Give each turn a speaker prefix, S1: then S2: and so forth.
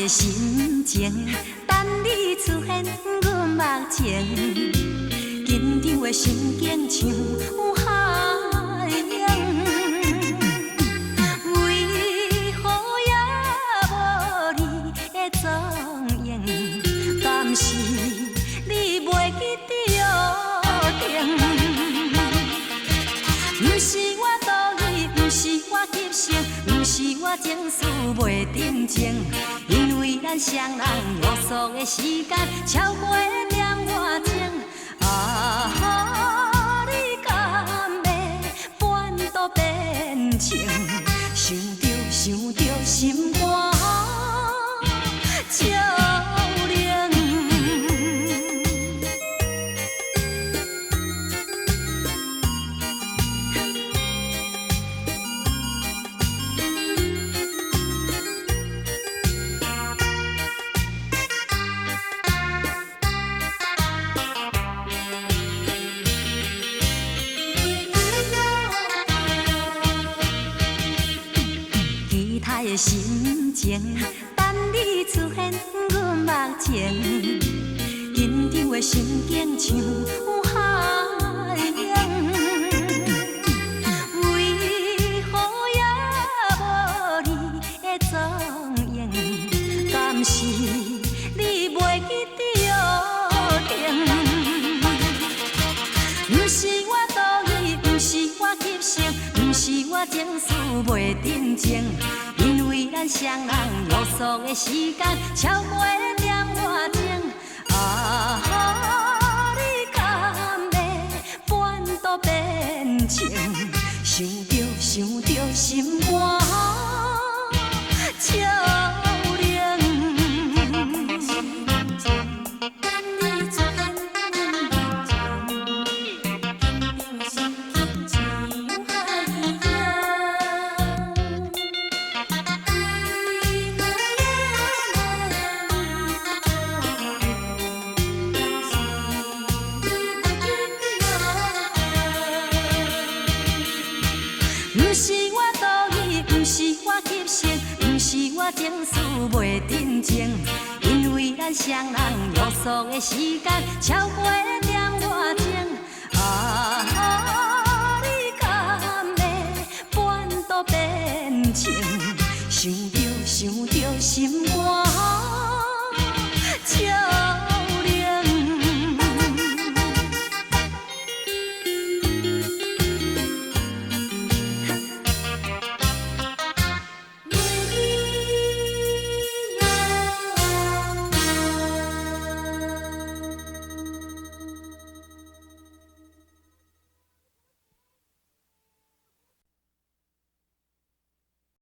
S1: 的心情，等你出現阮目前，緊張的神經像海湧。為何也無你的蹤影？敢是你袂記得約定？毋是我故意，毋是我急性，毋是我情緒袂鎮靜，因為咱雙人約束的時間超過一點外鐘。啊，你敢會半途變情？想著想著心肝照冷。期待的心情，等你出現阮目前，緊張的神經像海湧。為何也無你的蹤影？敢是你袂記得約定？毋是我故意，毋是我急性，毋是我情緒袂鎮靜，因為咱雙人約束的時間超過一點外鐘。啊，你敢會半途變情？想著想著心肝照冷。毋是我故意，毋是我急性，毋是我情緒袂鎮靜，因為咱雙人約束的時間超過